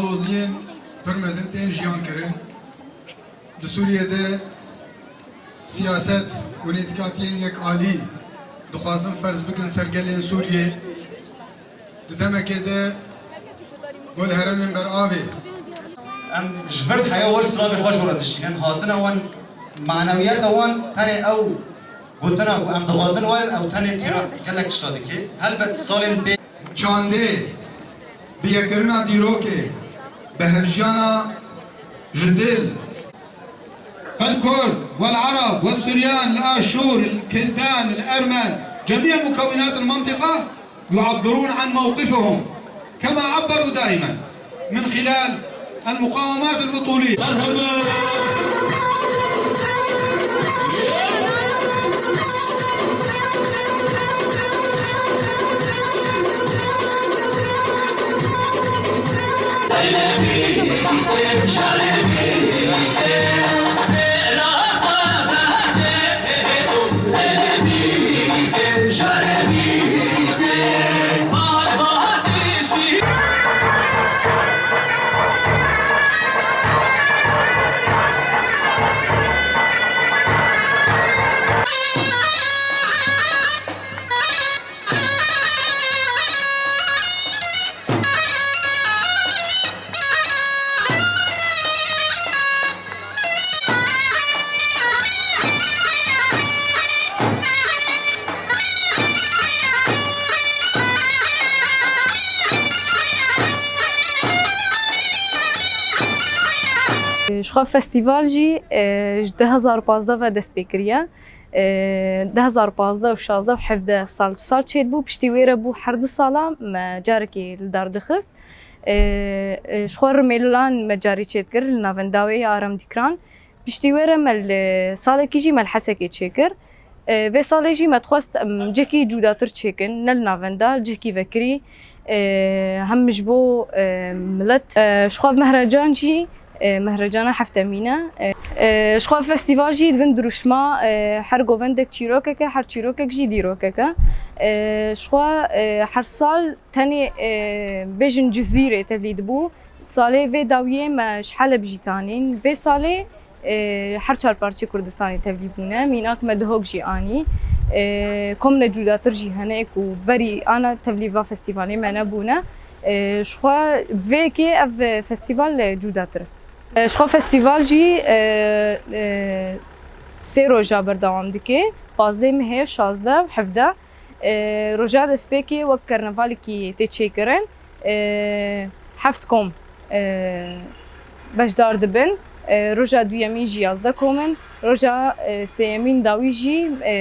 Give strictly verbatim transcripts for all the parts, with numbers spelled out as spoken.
Doziyên pir mezin tên jiyan kirin. Di Sûriyê de siyaset û nêzîkatiyên yekalî dixwazin ferz bikin ser gelên Sûriyê. Di demekê de ku li herêmên beravê. Em ji vir heya wir silavê xwe ji we re dişînin. Hatina wan, manewiyeta wan tenê ew gotina ku em dixwazin werin, ew tenê tîra gelek tişta dike. Helbet salên pê. Çandê, biyekirina dîrokê, bi hevjiyana ji dil. فالكرد والعرب والسريان الآشور الكلدان الأرمن، جميع مكونات المنطقة يعبرون عن موقفهم كما عبروا دائما من خلال المقاومات البطولية. Ji xwe festîval jî, e, ji du hezar pazdeh ve dest pê kiriye. E, du hezar pazdeh û şazdeh û hevdeh sal, sal çêdibû, piştî wê re bû her du sala me carekê li dar dixist. E, e, ji xwe rimêlan me carî çêdikir li navenda wê ya Aram Dîkran. Piştî wê re me li salekî jî me li Hesekê çêkir. E, vê salê jî me dixwest em cihekî cudatir çêkin, ne li navenda, cihekî vekirî, e, hem ji bo, e, milet. E, ji xwe mehrecan jî, e, mehrecana heftemîn e. E, e, ji xwe festîval jî di bin dirûşma, e, her govendek çîrokek e, her çîrokek jî dîrokek e. E, ji xwe, e, her sal tenê, e, bêjin Cizîrê tevlî dibû. Salê vê dawiyê me ji Heleb jî tanîn. Vê salê, e, her çar parçeyê Kurdistanê tevlî bûne. Mînak me Duhok jî anî. E, komine cudatir jî hene ku berî ana tevlî va festîvalê me nebûne. E, ji xwe vê yekê ev festîval, e, cudatir e. E, ji xwe festîval jî, e, e, sê roja berdewam dike. Pazdeh mehê, şazdeh û hevdeh. E, roja destpêkê wek karnavalekî tê çêkirin. E, heft kom, e, beşdar dibin. E, roja duyemîn jî yazdeh kom in. Roja, e, sêyemîn dawî jî, e,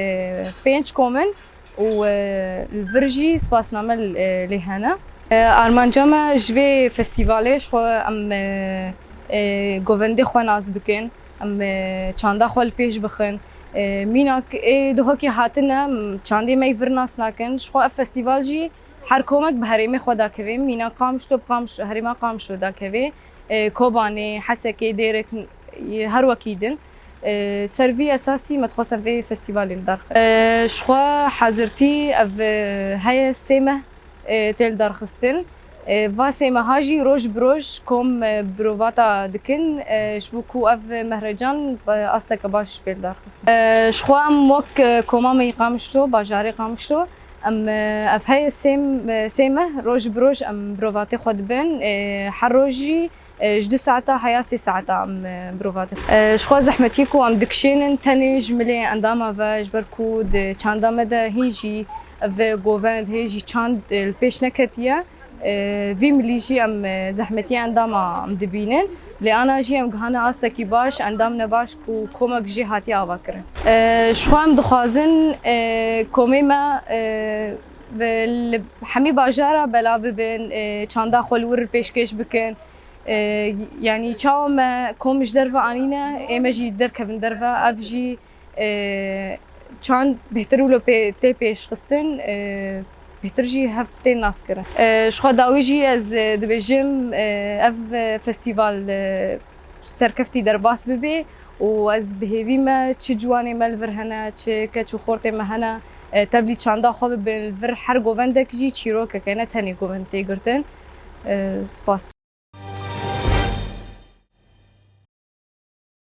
pênc kom in û, e, li vir jî spasname, e, lê hene. E, armanca me ji vê festîvalê ji xwe em, e, e, govendê xwe nas bikin. Em, e, çanda xwe li pêş bixin. E, mînak ê Duhokê hatine, m, çandê me yê vir nas nakin. Ji xwe ev festîval jî her komek bi herêmê xwe dakeve. Mînak Qamişlo bi Qamişlo, herêma Qamişlo dakeve. E, Kobanê, Hesekê, Dêrek, e, her wekî din. E, ser vî esasî me dixwest em vê festîvalê li dar xin. E, ji xwe hazirtî ev, e, heye sê meh, e, tê li dar xistin. E, va sê meha jî roj bi roj kom, e, birovata dikin, e, ji bo ku ev mehrecan, e, asteke baş pê li dar xistin. E, ji xwe em wek, e, koma me yî Qamişlo, bajarê Qamişlo, em, e, ev heye sê, e, sê meh roj bi roj em birovatê xwe dibin. E, her roj jî, e, ji du saeta heya sê saeta em, e, birovatê xwe. E, ji xwe zehmetî ku em dikişênin tenê ji milê endama ve, ji ber ku di çanda me de hîn jî ev govend hê jî çand, e, li pêş neketiye. E, vî milî jî em, e, zehmetiya endama em dibînin. Lê ana jî em gihane astekî baş, endam nebaş ku komek jê hatiye avakirin. E, ji xwe em dixwazin, e, komê me, e, ve li hemî bajara bela bibin, e, çanda xwe li wir pêşkêş bikin. E, yanî çawa me kom ji derve anîne, ê me jî derkevin derve, ev jî e, çand bêhtir wilo pê, tê pêşxistin, e, bêhtir jî hev tên naskirin. E, ji xwe dawî jî ez, e, dibêjim, e, ev, e, festîval, e, serkeftî derbas bibe û ez bi hêvî me çi ciwanê me li vir hene, çi keç û xortê me hene, e, tevlî çanda xwe bibin, li vir her govendek jî çîrokek hene, tenê govend tê girtin. E, spas.